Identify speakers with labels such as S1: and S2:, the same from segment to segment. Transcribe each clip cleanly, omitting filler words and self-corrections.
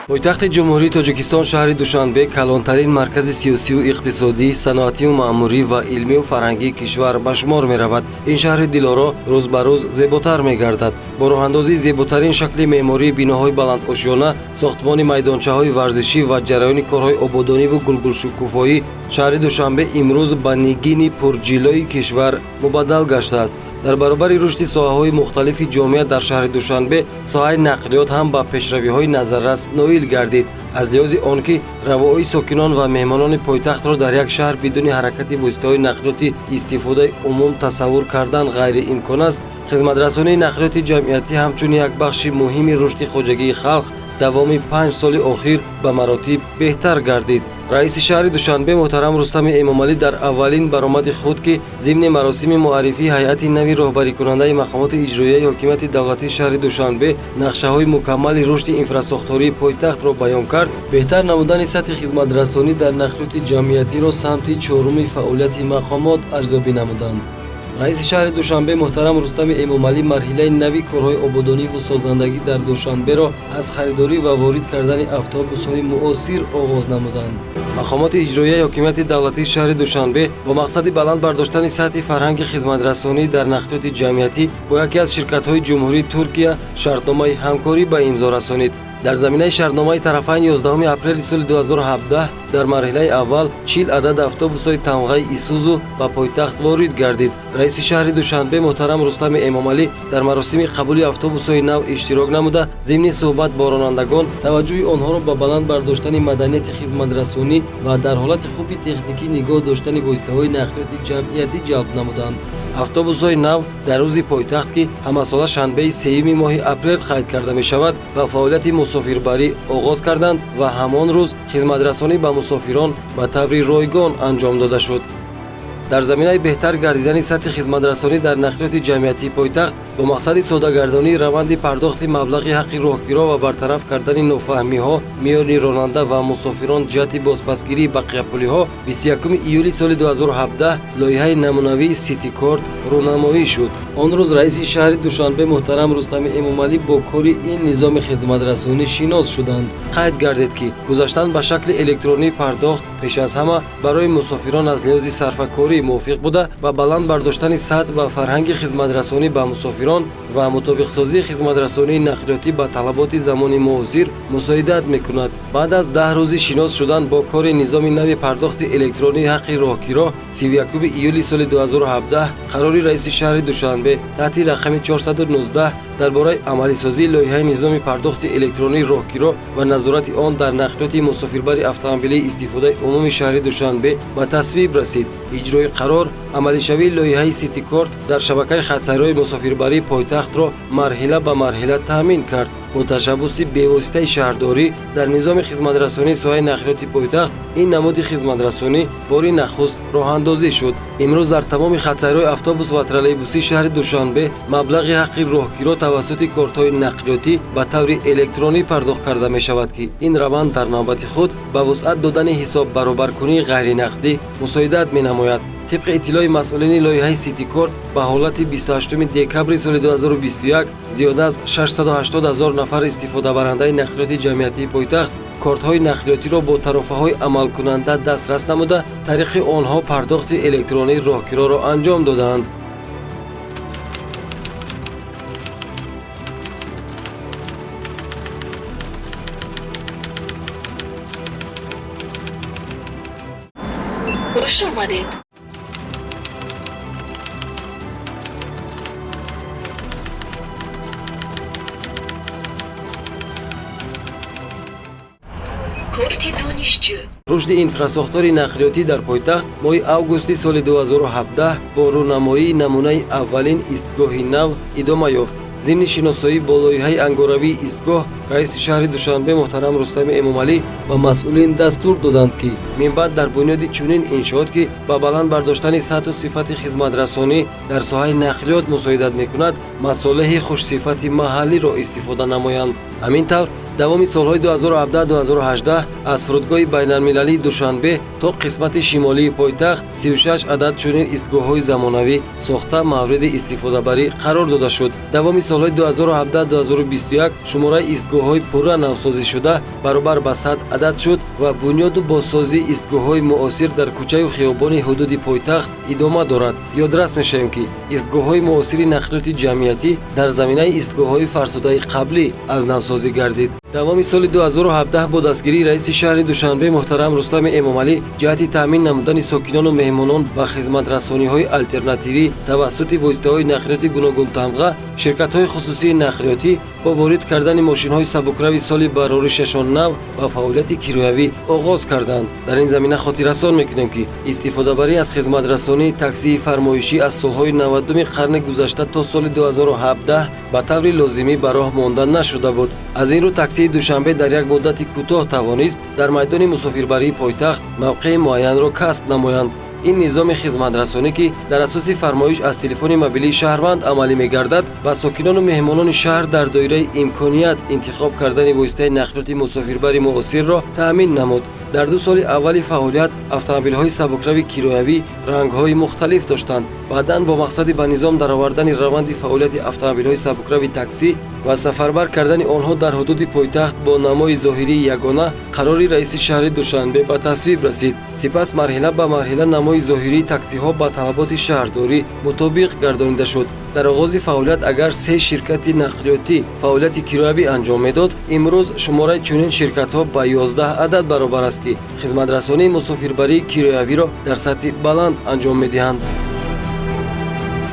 S1: Пойтахти Ҷумҳурии Тоҷикистон, шаҳри Душанбе, калонтарин маркази сиёсию иқтисодӣ, саноатию маъмурӣ ва илмию фарҳангии кишвар ба шумор меравад. Ин шаҳри дилоро рӯз ба рӯз зеботар мегардад. Бо роҳандозии зеботарин шакли меъмории биноҳои баландошёна, сохтмони майдончаҳои варзишӣ ва ҷараёни корҳои ободониву гулгулшукуфоӣ, шаҳри Душанбе имрӯз ба нигини пурҷилои кишвар мубаддал гаштааст. Дар баробари рушди соҳаҳои мухталифи ҷомеа дар шаҳри Душанбе, соҳаи нақлиёт ҳам ба пешравиҳои назаррас ноил гардид. Аз лиҳози он ки равоии сокинон ва меҳмонони пойтахтро дар як шаҳр бидуни ҳаракати воситаҳои нақлиёти истифодаи умум тасаввур кардан ғайриимкон аст, хизматрасонии нақлиёти ҷамъиятӣ ҳамчун як бахши муҳими рушди хоҷагии халқ давоми 5 соли охир ба маротиб беҳтар гардид. Раиси шаҳри Душанбе муҳтарам Рустами Эмомалӣ дар аввалин баромади худ, ки зимни маросими муаррифии ҳайати нави роҳбарикунандаи мақомоти иҷроияи ҳокимияти давлатии шаҳри Душанбе нақшаҳои мукаммали рушди инфрасохтории пойтахтро баён кард, беҳтар намудани сатҳи хизматрасонӣ дар нақлиёти ҷамъиятиро самти чоруми фаъолияти мақомот арзёбӣ намуданд. Раиси шаҳри Душанбе муҳтарам Рустами Эмомалӣ марҳилаи нави корҳои ободониву созандагӣ дар Душанберо аз харидорӣ ва ворид кардани автобусҳои муосир оғоз намуданд. Мақомоти иҷроияи ҳокимияти давлатии шаҳри Душанбе бо мақсади баланд бардоштани сатҳи фарҳанги хизматрасонӣ дар нақлиёти ҷамъиятӣ бо яке аз ширкатҳои Ҷумҳурии Туркия шартномаи ҳамкорӣ ба имзо расонид. Дар заминаи шартномаи тарафайн 11 апрели соли 2017 дар марҳилаи аввал 40 адад автобусҳои тамғаи Исузу ба пойтахт ворид гардид. Раиси шаҳри Душанбе муҳтарам Рустами Эмомалӣ дар маросими қабули автобусҳои нав иштирок намуда, зимни суҳбат бо ронандагон таваҷҷӯҳи онҳоро ба баланд бардоштани маданияти хизматрасонӣ ва дар ҳолати хуби техникӣ нигоҳ доштани воситаҳои нақлиёти ҷамъиятӣ ҷалб намуданд. Автобусҳои нав дар рӯзи пойтахт, ки ҳамасола шанбеи сеюми моҳи апрел қайд карда мешавад, ба фаъолияти мусофирбарӣ оғоз карданд ва ҳамон рӯз хизматрасонӣ ба мусофирон ба таври ройгон анҷом дода шуд. Дар заминаи беҳтар гардидани сатҳи хизматрасонӣ дар нақлиёти ҷамъиятии пойтахт, бо мақсади соддагардонии раванди пардохти маблағи ҳаққи роҳкиро ва бартараф кардани нофаҳмиҳо миёни ронанда ва мусофирон ҷиҳати бозпасгирии бақияпулиҳо, 21 июли соли 2017 лоиҳаи намунавии Ситикорт рӯнамоӣ шуд. Он рӯз раиси шаҳри Душанбе муҳтарам Рустами Эмомалӣ бо кори ин низоми хизматрасонӣ шинос шуданд. Қайд гардид, ки гузаштан ба шакли электронии пардохт пеш аз ҳама барои мусофирон аз лиҳози сарфакорӣ мувофиқ буда, ба баланд бардоштани сатҳ ва фарҳанги хизматрасонӣ ба мусофирон ва мутобиқсозии хизматрасонии нақлиётӣ ба талаботи замони муосир мусоидат мекунад. Баъд аз 10 рӯзи шинос шудан бо кори низоми нави пардохти электронии ҳаққи роҳкиро, 31 июли соли 2017 қарори раиси шаҳри Душанбе таҳти рақами 419 дар бораи амалисозии лоиҳаи низоми пардохти электронии роҳкиро ва назорати он дар нақлиёти мусофирбари автомобилии истифодаи умуми шаҳри Душанбе ба тасвиб расид. Иҷрои қарор амалишавии лоиҳаи Ситикорт дар шабакаи хатсайрҳои мусофирбарии пойтахтро марҳила ба марҳила таъмин кард. Бо ташаббуси бевоситаи шаҳрдорӣ дар низоми хизматрасонии соҳаи нақлиёти пойтахт ин намуди хизматрасонӣ бори нахуст роҳандозӣ шуд. Имрӯз дар тамоми хатсайрҳои автобус ва троллейбусии шаҳри Душанбе маблағи ҳаққи роҳкиро тавассути кортҳои нақлиётӣ ба таври электронӣ пардохт карда мешавад, ки ин раванд дар навбати худ ба вусъат додани ҳисоббаробаркунии ғайринақдӣ мусоидат менамояд. Тибқи иттилои масъулини лоиҳаи Ситикорт, ба ҳолати 28 декабри соли 2021 зиёда аз 680 ҳазор нафар истифодабарандаи нақлиёти ҷамъиятии пойтахт кортҳои нақлиётиро бо тарофаҳои амалкунанда дастрас намуда, тариқи онҳо пардохти электронии роҳкироро анҷом додаанд.
S2: Хуш омадед. Корти донишҷӯ.
S1: Рушди инфрасохтори нақлиётӣ дар пойтахт моҳи августи соли 2017 бо рӯнамоии намунаи аввалин истгоҳи нав идома ёфт. Зимни шиносоӣ бо лоиҳаи ангоравии истгоҳ, раиси шаҳри Душанбе муҳтарам Рустами Эмомалӣ ба масъулин дастур доданд, ки минбаъд дар бунёди чунин иншоот, ки ба баланд бардоштани сатҳу сифати хизматрасонӣ дар соҳаи нақлиёт мусоидат мекунад, масолеҳи хушсифати маҳаллиро истифода намоянд. Ҳамин тавр, Давоми солҳои 2017-2018 аз фурудгоҳи байналмилалии Душанбе то қисмати шимолии пойтахт 36 адад чунин истгоҳҳои замонавӣ сохта, мавриди истифодабарӣ қарор дода шуд. Давоми солҳои 2017-2021 шумораи истгоҳҳои пурра навсозишуда баробар ба 100 адад шуд ва бунёду бозсозии истгоҳҳои муосир дар кӯчаю хиёбони ҳудуди пойтахт идома дорад. Ёдрас мешавем, ки истгоҳҳои муосири нақлиёти ҷамъиятӣ дар заминаи истгоҳҳои фарсудаи қаблӣ аз навсозӣ гардид. Давоми соли 2017 бо дастгирии раиси шаҳри Душанбе муҳтарам Рустами Эмомалӣ ҷиҳати таъмин намудани сокинону меҳмонон ба хизматрасониҳои алтернативӣ тавассути воситаҳои нақлиёти гуногунтамға, ширкатҳои хусусии нақлиётӣ бо ворид кардани мошинҳои сабукрави соли бароришашон нав ба фаъолияти кироявӣ оғоз карданд. Дар ин замина хотиррасон мекунем, ки истифодабарӣ аз хизматрасонии таксии фармоишӣ аз солҳои 90-уми қарни гузашта то соли 2017 ба таври лозимӣ ба роҳ монда нашуда буд. Аз ин рӯ таксии Душанбе дар як муддати кӯтоҳ тавонист дар майдони мусофирбарии пойтахт мавқеи муайянро касб намоянд. Ин низоми хизматрасонӣ, ки дар асоси фармоиш аз телефони мобилии шаҳрванд амалӣ мегардад, ба сокинону меҳмонони шаҳр дар доираи имконият интихоб кардани воситаи нақлиёти мусофирбари муосирро таъмин намуд. Дар 2 соли аввали фаъолият автомобилҳои сабукрави кироявӣ рангҳои мухталиф доштанд. Баъдан бо мақсади ба низом даровардани раванди фаъолияти автомобилҳои сабукрави таксӣ ва сафарбар кардани онҳо дар ҳудуди пойтахт бо намои зоҳирии ягона, қарори раиси шаҳри Душанбе ба тасвиб расид. Сипас марҳила ба марҳила намои зоҳирии таксиҳо ба талаботи шаҳрдорӣ мутобиқ гардонида шуд. Дар оғози фаъолият агар се ширкати нақлиётӣ фаъолияти кироявӣ анҷом медод, имрӯз шумораи чунин ширкатҳо ба 11 адад баробар аст, ки хизматрасонии мусофирбарии кироявиро дар сатҳи баланд анҷом медиҳанд.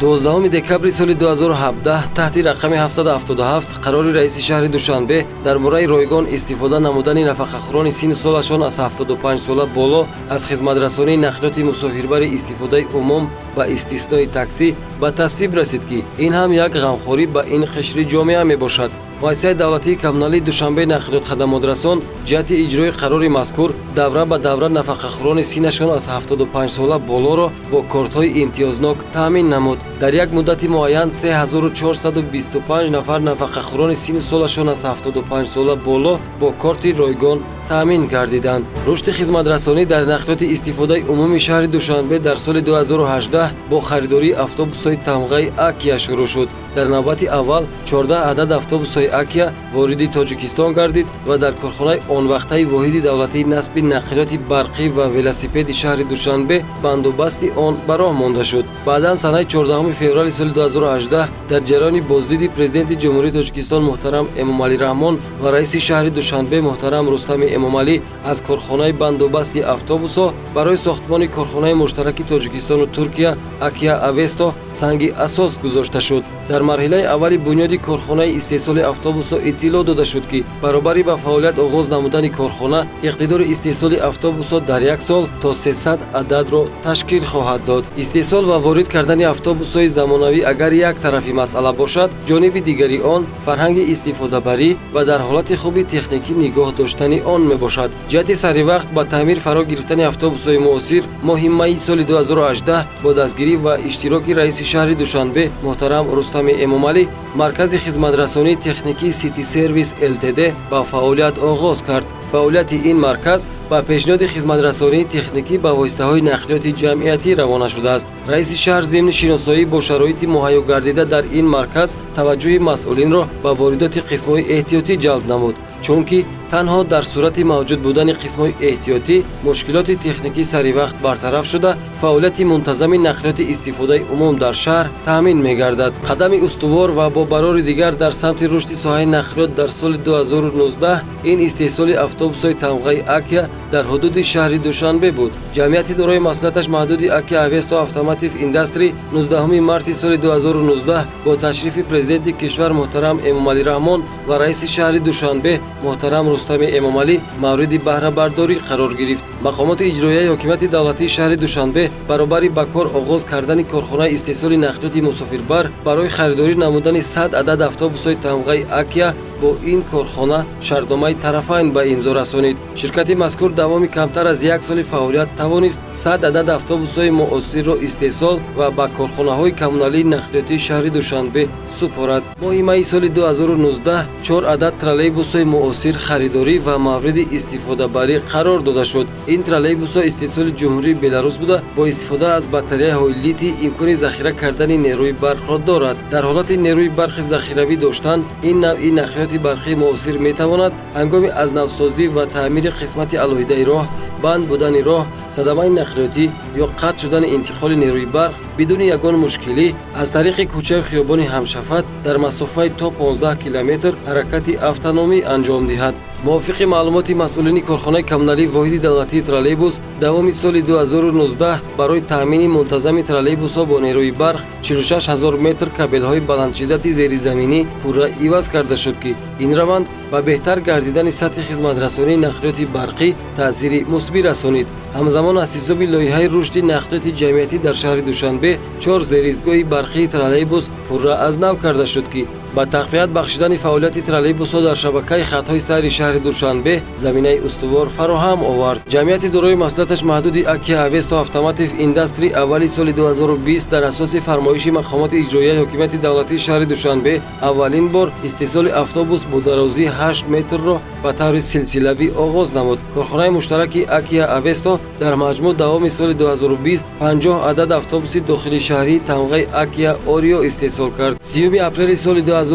S1: 12 декабри соли 2017 таҳти рақами 777 қарори раиси шаҳри Душанбе дар бораи ройгон истифода намудани нафақахӯрони синну солашон аз 75 сола боло аз хизматрасонии нақлиёти мусофирбари истифодаи умум ба истиснои таксӣ ба тасвиб расид, ки ин ҳам як ғамхорӣ ба ин қишри ҷомеа мебошад. Муассисаи давлатии коммуналии Душанбе нақлиёт хадамотрасон ҷиҳати иҷрои қарори мазкур давра ба давра нафақахӯрони синнашон аз 75 сола болоро бо кортҳои имтиёзнок таъмин намуд. Дар як муддати муайян 3425 нафар нафақахӯрони синну солашон аз 75 сола боло бо корти ройгон таъмин гардиданд. Рушди хизматрасонӣ дар нақлиёти истифодаи умуми шаҳри Душанбе дар соли 2018 бо харидории автобусҳои тамғаи Акия шурӯъ шуд. Дар навбати аввал 14 адад автобусҳои Акия вориди Тоҷикистон гардид ва дар корхонаи онвақтаи воҳиди давлатии насби нақлиёти барқӣ ва велосипеди шаҳри Душанбе бандубасти он ба роҳ монда шуд. Баъдан санаи 14 феврали соли 2018 дар ҷараёни боздиди Президенти Ҷумҳурии Тоҷикистон муҳтарам Эмомалӣ Раҳмон ва раиси шаҳри Душанбе муҳтарам Рустами Эмомалӣ аз корхонаи бандубасти автобусҳо барои сохтмони корхонаи муштараки Тоҷикистону Туркия Акия Авесто санги асос гузошта шуд. Дар марҳилаи аввали бунёди корхонаи истеҳсоли автобусҳо иттилоъ дода шуд, ки баробари ба фаъолият оғоз намудани корхона иқтидори истеҳсоли автобусҳо дар як сол то 300 ададро ташкил хоҳад дод. Истеҳсол ва ворид кардани автобусҳои замонавӣ агар як тарафи масъала бошад, ҷониби дигари он фарҳанги истифодабарӣ ва дар ҳолати хуби техникӣ нигоҳ доштани он мебошад. Ҷиҳати саривақт ба таъмир фаро гирифтани автобусҳои муосир моҳи майи соли 2018 бо дастгирӣ ва иштироки раиси шаҳри Душанбе муҳтарам Рустами Эмомалӣ маркази хизматрасонии техникии Сити Сервис ЛТД ба фаъолият оғоз кард. Фаъолияти ин марказ ба пешниҳоди хизматрасонии техникӣ ба воситаҳои нақлиёти ҷамъиятӣ равона шудааст. Раиси шаҳр зимни шиносоӣ бо шароити муҳайё гардида дар ин марказ таваҷҷӯҳи масъулинро ба воридоти қисмҳои эҳтиётӣ ҷалб намуд, чунки танҳо дар сурати мавҷуд будани қисмҳои эҳтиётӣ мушкилоти техникӣ саривақт бартараф шуда, фаъолияти мунтазами нақлиёти истифодаи умум дар шаҳр таъмин мегардад. Қадами устувор ва бо барори дигар дар самти рушди соҳаи нақлиёт дар соли 2019 ин истеҳсоли автобусҳои тамғаи Акия дар ҳудуди шаҳри Душанбе буд. Ҷамъияти дорои масъулияташ маҳдуди Акия Авесто Автомотив Индастри 19 марти соли 2019 бо ташрифи Президенти кишвар муҳтарам Эмомалӣ Раҳмон ва раиси шаҳри Душанбе муҳтарам Рустами Эмомалӣ мавриди баҳрабардорӣ қарор гирифт. Мақомоти иҷроияи ҳокимияти давлатии шаҳри Душанбе баробари ба кор оғоз кардани корхонаи истеҳсоли нақлиёти мусофирбар барои харидорӣ намудани 100 адад автобусҳои тамғаи Акия бо ин корхона шартномаи тарафайн ба имзо расонид. Ширкати мазкур давоми камтар аз як соли фаъолият тавонист 100 адад автобусҳои муосирро истеҳсол ва ба корхонаҳои коммуналии нақлиётии шаҳри Душанбе супорад. Моҳи майи соли 2019 чор адад троллейбусҳои муосир Муосир харидорӣ ва мавриди истифодабарӣ қарор дода шуд. Ин троллейбусҳо истеҳсоли Ҷумҳурии Беларус буда, бо истифода аз батареяҳои литий имкони захира кардани нерӯи барқро дорад. Дар ҳолати нерӯи барқи захиравӣ доштан, ин навъи нақлиёти барқии муосир метавонад ҳангоми аз навсозӣ ва таъмири қисмати алоҳидаи роҳ, банд будани роҳ, садамаи нақлиётӣ ё қатъ шудани интиқоли нерӯи барқ бидуни ягон мушкилӣ аз тариқи кӯчаю хиёбони ҳамшафат дар масофаи то 15 километр ҳаракати автономӣ анҷом диҳад. Мувофиқи маълумоти масъулини корхонаи коммуналии воҳиди давлатии троллейбус, давоми соли 2019 барои таъмини мунтазами троллейбусҳо бо нерӯи барқ 46 ҳазор метр кабелҳои баландшиддати зеризаминӣ пурра иваз карда шуд, ки ин раванд ба беҳтар гардидани сатҳи хизматрасонии нақлиёти барқӣ таъсири мусбӣ расонид. Ҳамзамон, аз ҳисоби лоиҳаи рушди нақлиёти ҷамъиятӣ дар шаҳри Душанбе чор зеризгоҳи барқии троллейбус пурра аз нав карда шуд, ки ба тақвият бахшидани фаъолияти троллейбусҳо дар шабакаи хатҳои сайри шаҳри Душанбе заминаи устувор фароҳам овард. Ҷамъияти дорои масъулияташ маҳдуди Акия Авесто Автоматив Индастри аввали соли 2020 дар асоси фармоиши мақомоти иҷроияи ҳокимияти давлатии шаҳри Душанбе аввалин бор истеҳсоли автобус бо дарозии 8 метрро ба таври силсилавӣ оғоз намуд. Корхонаи муштараки Акия Авесто дар маҷмӯъ давоми соли 2020 50 адад автобуси дохилишаҳрии тамғаи Акия Орио истеҳсол кард. 30 апрели соли 2020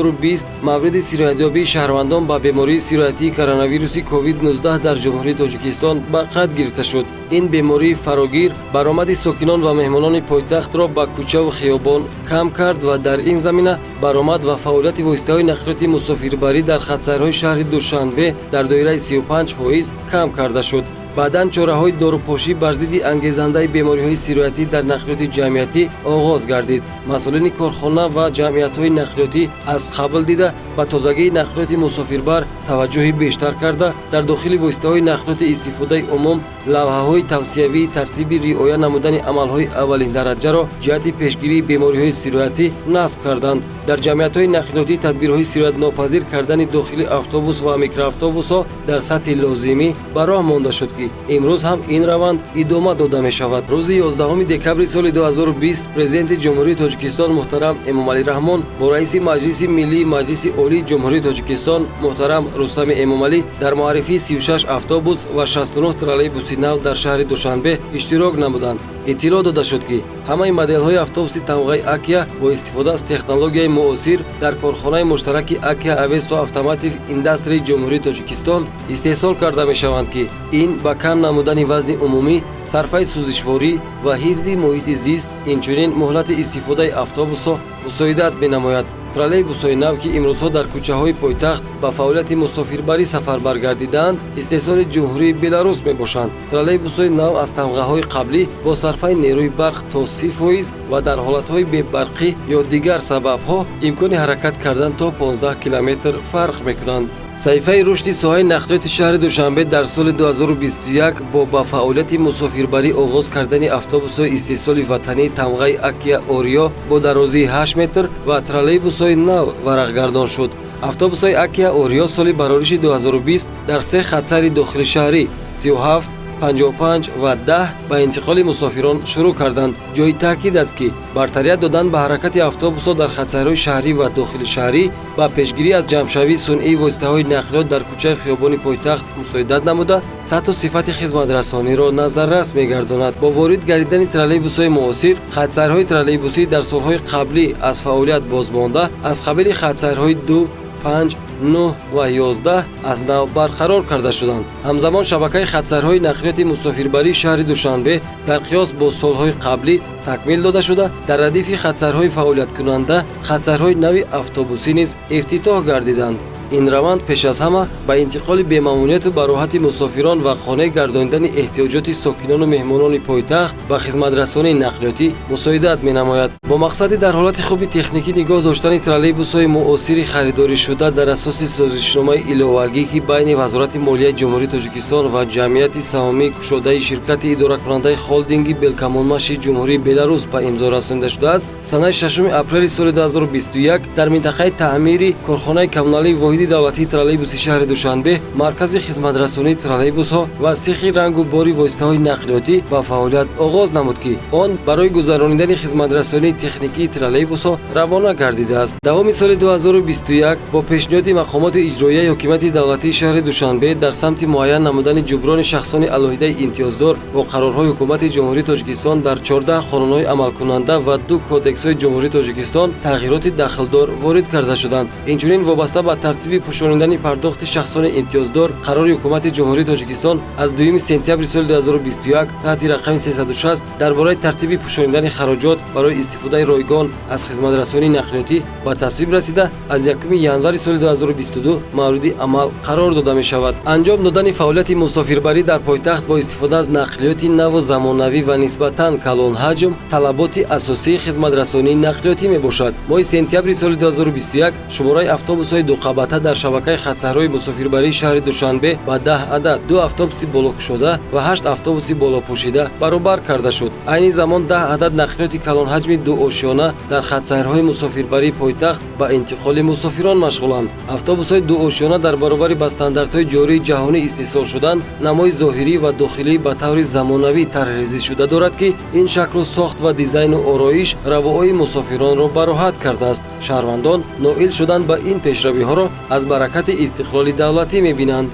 S1: мавриди сироятёбии шаҳрвандон ба бемории сироятии коронавируси COVID-19 дар Ҷумҳурии Тоҷикистон ба қайд гирифта шуд. Ин бемории фарогир баромади сокинон ва меҳмонони пойтахтро ба кӯчаву хиёбон кам кард ва дар ин замина баромад ва фаъолияти воситаҳои нақлиёти мусофирбарӣ дар хатсайрҳои шаҳри Душанбе дар доираи 35% кам карда шуд. Баъдан чораҳои дорупошӣ бар зидди ангезандаи бемориҳои сироятӣ дар нақлиёти ҷамъиятӣ оғоз гардид. Масъулини корхона ва ҷамъиятҳои нақлиётӣ аз қабл дида ба тозагии нақлиёти мусофирбар таваҷҷӯҳи бештар карда, дар дохили воситаҳои нақлиёти истифодаи умум лавҳаҳои тавсиявии тартиби риоя намудани амалҳои аввалиндараҷаро ҷиҳати пешгирии бемориҳои сироятӣ насб карданд. Дар ҷамъиятҳои нақлиётӣ тадбирҳои сироятнопазир кардани дохили автобус ва микроавтобусҳо дар сатҳи лозимӣ ба роҳ монда шуд, ки имрӯз ҳам ин раванд идома дода мешавад. Рӯзи 11 декабри соли 2020 Президенти Ҷумҳурии Тоҷикистон муҳтарам Эмомалӣ Раҳмон бо раиси Маҷлиси Миллии Маҷлиси Олии Ҷумҳурии Тоҷикистон муҳтарам Рустами Эмомалӣ дар муаррифии 36 автобус ва 69 троллейбуси нав дар шаҳри Душанбе иштирок намуданд. Иттилоъ дода шуд, ки ҳамаи моделҳои автобуси тамғаи Акия бо истифода аз технологияи муосир дар корхонаи муштараки Акия Авесто Автоматив Индастрии Ҷумҳурии Тоҷикистон истеҳсол карда мешаванд, ки ин ба кам намудани вазни умумӣ, сарфаи сӯзишворӣ ва ҳифзи муҳити зист, инчунин муҳлати истифодаи автобусҳо мусоидат менамояд. Троллейбусҳои нав, ки имрӯзҳо дар кӯчаҳои пойтахт ба фаъолияти мусофирбарӣ сафарбар гардидаанд, истеҳсоли Ҷумҳурии Беларус мебошанд. Троллейбусҳои нав аз тамғаҳои қаблӣ бо сарфаи нерӯи барқ то 30% ва дар ҳолатҳои бебарқӣ ё дигар сабабҳо имкони ҳаракат кардан то 15 километр фарқ мекунанд. Саҳифаи рушди соҳаи нақлиёти шаҳри Душанбе дар соли 2021 бо ба фаъолияти мусофирбарӣ оғоз кардани автобусҳои истеҳсоли ватании тамғаи Акия Орио бо дарозии 8 метр ва троллейбусҳои нав варақгардон шуд. Автобусҳои Акия Орио соли барориши 2020 дар се хатсайри дохилишаҳрӣ 37, 55 ва 10 ба интиқоли мусофирон шурӯъ карданд. Ҷои таъкид аст, ки бартарият додан ба ҳаракати автобусҳо дар хатсайрҳои шаҳрӣ ва дохилишаҳрӣ ба пешгирӣ аз ҷамъшавии сунъии воситаҳои нақлиёт дар кӯчаи хиёбони пойтахт мусоидат намуда, сатҳу сифати хизматрасониро назаррас мегардонад. Бо ворид гардидани троллейбусҳои муосир, хатсайрҳои троллейбусӣ дар солҳои қаблӣ аз фаъолият бозмонда, аз қабили хатсайрҳои 2, 5, 9 ва 11, аз нав барқарор карда шуданд. Ҳамзамон, шабакаи хатсайрҳои нақлиёти мусофирбарии шаҳри Душанбе дар қиёс бо солҳои қаблӣ такмил дода шуда, дар радифи хатсайрҳои фаъолияткунанда хатсайрҳои нави автобусӣ низ ифтитоҳ гардиданд. Ин раванд пеш аз ҳама ба интиқоли бемамонияту бароҳати мусофирон ва қонеъ гардонидани эҳтиёҷоти сокинону меҳмонони пойтахт ба хизматрасонии нақлиётӣ мусоидат менамояд. Бо мақсади дар ҳолати хуби техникӣ нигоҳ доштани троллейбусҳои муосири харидоришуда дар асоси созишномаи иловагӣ, ки байни Вазорати молияи Ҷумҳурии Тоҷикистон ва ҷамъияти саҳомии кушодаи ширкати идоракунандаи холдинги Белкоммунмаши Ҷумҳурии Беларус ба имзо расонида шудааст, санаи 6 апрели соли 2021 дар минтақаи таъмири корхонаи коммуналии воҳиди Воҳиди давлатии троллейбуси шаҳри Душанбе маркази хизматрасонии троллейбусҳо ва сехи рангу бори воситаҳои нақлиётӣ ба фаъолият оғоз намуд, ки он барои гузаронидани хизматрасонии техникии троллейбусҳо равона гардидааст. Давоми соли 2021 бо пешниҳоди мақомоти иҷроияи ҳокимияти давлатии шаҳри Душанбе дар самти муайян намудани ҷуброни шахсони алоҳидаи имтиёздор бо қарорҳои Ҳукумати Ҷумҳурии Тоҷикистон дар 14 қонунҳои амалкунанда ва 2 кодексҳои Ҷумҳурии Тоҷикистон тағйироти дахлдор ворид карда шуданд. Инчунин вобаста ба тартиби пӯшонидани пардохти шахсони имтиёздор қарори Ҳукумати Ҷумҳурии Тоҷикистон аз 2 сентябри соли 2021 таҳти рақами 360 дар бораи тартиби пӯшонидани хароҷот барои истифодаи ройгон аз хизматрасонии нақлиётӣ ба тасвиб расида, аз 1 январи соли 2022 мавриди амал қарор дода мешавад. Анҷом додани фаъолияти мусофирбарӣ дар пойтахт бо истифода аз нақлиёти наву замонавӣ ва нисбатан калонҳаҷм талаботи асосии хизматрасонии нақлиётӣ мебошад. Моҳи сентябри соли 2021 шумораи автобусҳои дуқабата дар шабакаи хатсайрҳои мусофирбарии шаҳри Душанбе ба 10 адад, 2 автобуси болокушода ва 8 автобуси болопӯшида баробар карда шуд. Айни замон 10 адад нақлиёти калонҳаҷми дуошёна дар хатсайрҳои мусофирбарии пойтахт ба интиқоли мусофирон машғуланд. Автобусҳои дуошёна дар баробари ба стандартҳои ҷории ҷаҳонӣ истеҳсол шудан, намои зоҳирӣ ва дохилӣ ба таври замонавӣ тарҳрезӣ шуда дорад, ки ин шаклу сохт ва дизайну ороиш равоии мусофиронро бароҳат кардааст. Шаҳрвандон ноил шудан ба ин пешравиҳоро аз баракати истиқлоли давлатӣ мебинанд.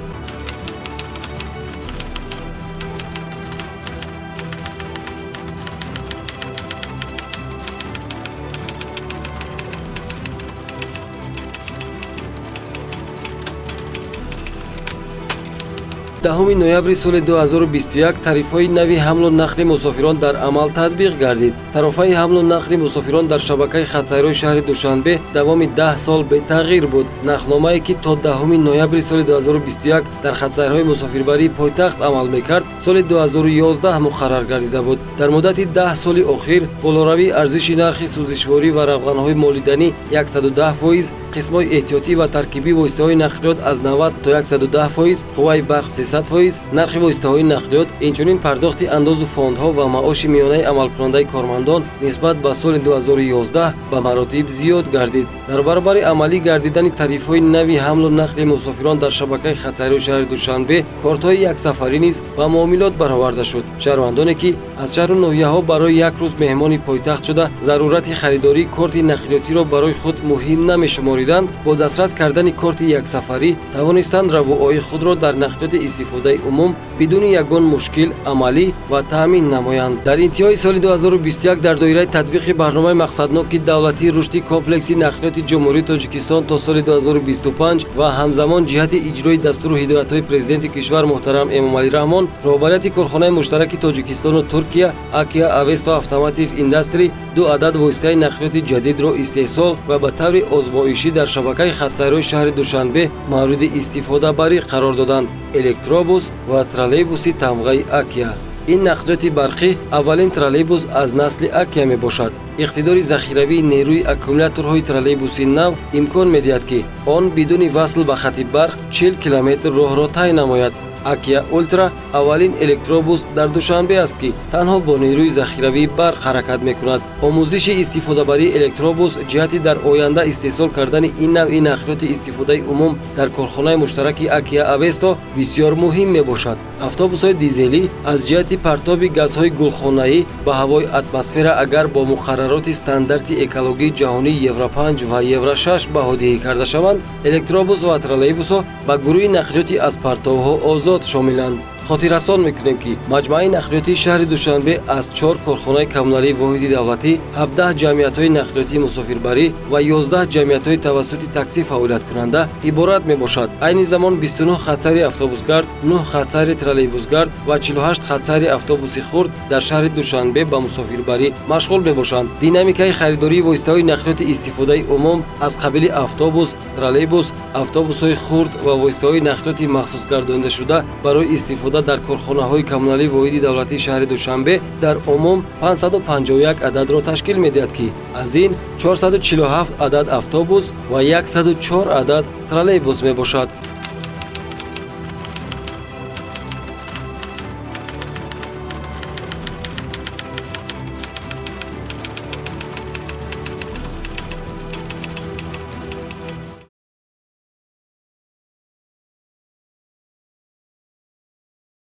S1: 10 ноябри соли 2021 тарифҳои нави ҳамлу нақли мусофирон дар амал татбиқ гардид. Тарофаи ҳамлу нақли мусофирон дар шабакаи хатсайрҳои шаҳри Душанбе давоми 10 сол бетағйир буд. Нархномае, ки то 10 ноябри соли 2021 дар хатсайрҳои мусофирбарии пойтахт амал мекард, соли 2011 муқаррар гардида буд. Дар муддати 10 соли охир болоравии арзиши нархи сӯзишворӣ ва равғанҳои молиданӣ 110%, қисмҳои эҳтиётӣ ва таркибии воситаҳои нақлиёт аз 90 то 110%, қувваи барқ 300%, нархи воситаҳои нақлиёт, инчунин пардохти андозу фондҳо ва маоши миёнаи амалкунандаи кормандон нисбат ба соли 2011 ба маротиб зиёд гардид. Дар баробари амалӣ гардидани тарифҳои нави ҳамлу нақли мусофирон дар шабакаи хатсайрҳои шаҳри Душанбе кортҳои яксафарӣ низ ба муомилот бароварда шуд. Шаҳрвандоне, ки аз шаҳру ноҳияҳо барои як рӯз меҳмони пойтахт шуда, зарурати харидории корти нақлиётиро барои худ муҳим намешумориданд, бо дастрас кардани корти яксафарӣ тавонистанд равоии худро дар нақлиёти истифодаи умум бидуни ягон мушкил амалӣ ва таъмин намоянд. Дар интиҳои соли 2021 дар доираи татбиқи барномаи мақсадноки давлатии рушди комплекси нақлиёти Ҷумҳурии Тоҷикистон то соли 2025 ва ҳамзамон ҷиҳати иҷрои дастуру ҳидоятҳои Президенти кишвар муҳтарам Эмомалӣ Раҳмон, роҳбарияти корхонаи муштараки Тоҷикистону Туркия Акия Авесто Автоматив Индастри 2 адад воситаи нақлиёти ҷадидро истеҳсол ва ба таври озмоишӣ дар шабакаи хатсайрҳои шаҳри Душанбе мавриди истифодабарӣ қарор доданд: электробус ва троллейбуси тамғаи Акия. Ин нақлиёти барқӣ аввалин троллейбус аз насли Акия мебошад. Иқтидори захиравии нерӯи аккумуляторҳои троллейбуси нав имкон медиҳад, ки он бидуни васл ба хати барқ 40 километр роҳро тай намояд. Акия Ултра аввалин электробус дар Душанбе аст, ки танҳо бо нерӯи захиравии барқ ҳаракат мекунад. Омӯзиши истифодабарии электробус ҷиҳати дар оянда истеҳсол кардани ин навъи нақлиёти истифодаи умум дар корхонаи муштараки Акия Авесто бисёр муҳим мебошад. Автобусҳои дизелӣ аз ҷиҳати партоби газҳои гулхонаӣ ба ҳавои атмосфера агар бо муқаррароти стандарти экологии ҷаҳонии Евро 5 ва Евро 6 баҳодиҳӣ карда шаванд, электробус ва троллейбусҳо ба гурӯҳи нақлиёти аз партовҳо озод шомиланд. Хотиррасон мекунем, ки маҷмӯаи нақлиётии шаҳри Душанбе аз 4 корхонаи коммуналии воҳиди давлатӣ, 17 ҷамъиятҳои нақлиётии мусофирбарӣ ва 11 ҷамъиятҳои тавассути таксӣ фаъолияткунанда иборат мебошад. Айни замон 29 хатсайри автобусгард, 9 хатсайри троллейбусгард ва 48 хатсайри автобуси хурд дар шаҳри Душанбе ба мусофирбарӣ машғул мебошанд. Динамикаи харидории воситаҳои нақлиёти истифодаи умум аз қабили автобус, троллейбус, автобусҳои хурд ва воситаҳои нақлиёти махсусгардонидашуда барои истифода дар корхонаҳои коммуналии воҳиди давлатии шаҳри Душанбе дар умум 551 ададро ташкил медиҳад, ки аз ин 447 адад автобус ва 104 адад троллейбус мебошад.